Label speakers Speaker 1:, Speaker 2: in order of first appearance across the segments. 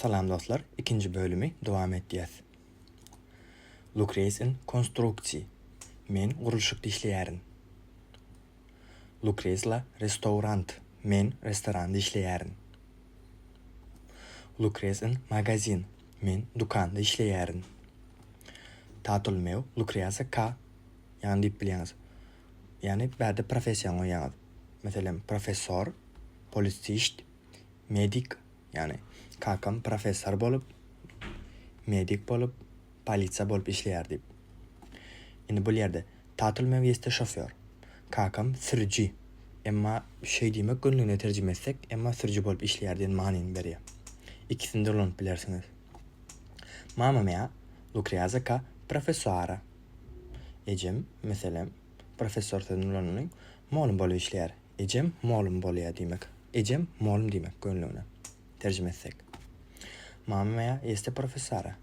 Speaker 1: Salam dostlar, ikinji bölümi dowam etýäs. Lucrez in konstruksiý. Men gurluşykda işleýärin. Lucrez la restaurant. Men restoranda işleýärin. Lucrez in magazin. Men dükanda işleýärin. Tatul meu lucrează ca ýagny diýip bilýäňiz. Ýagny bärde professiýaňy goýýaňyz. Meselem, professor, polisist, medik, ýagny kakam professor bolup, medik bolup, polisiýa bolup işleýär diýip. Indi bul ýerde tatul meu este şofýor. Kakam sürüji. Emma şeý diýmek günlügine terjime etsek, emma sürüji bolup işleýär diýen manyny berýär. Ikisini-de ulanyp bilersiňiz. Mama mea lucrează ca profesoară. Ejem, meselem, professor sözüni ulanylyň, molum bolup işleýär. Ejem molum bolýar diýmek. Ejem molum diýmek gönlügine terjime etsek. Mama mea este professoara.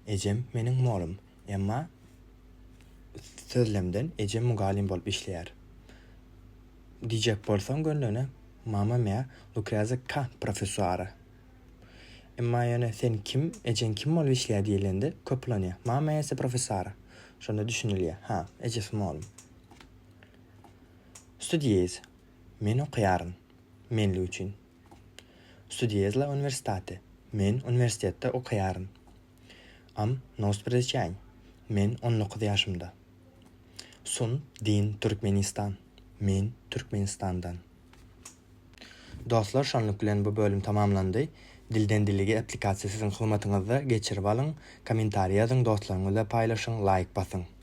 Speaker 1: Ejem meniň molum. Emma sözlemden ejem mugalym bolup işleýär. Diýjek bolsaň gönlügine mama mea lucrează ca professoara. Emma ýöne sen kim, ejeň kim bolup işleýär diýilende köp ulanýar. Mama este professoara. Şonda düşünilýär. Ha, ejesi molum. Studiez. Men okaýaryn. Menlik üçin. Studiez la universitate. Men uniwersitetde okaýaryn. Am nouspredece ani. Men 19 ýaşymda. Sun din Türkmenistan. Men Türkmenistandan. Dostlar şonluk bilen bu bölüm tamamlandy. Dilden dilige applikasiýa siziň hyzmatyňyzda geçirip alyň, kommentariý ýazyň dostlaryňyz bilen paýlaşyň laýk basyň.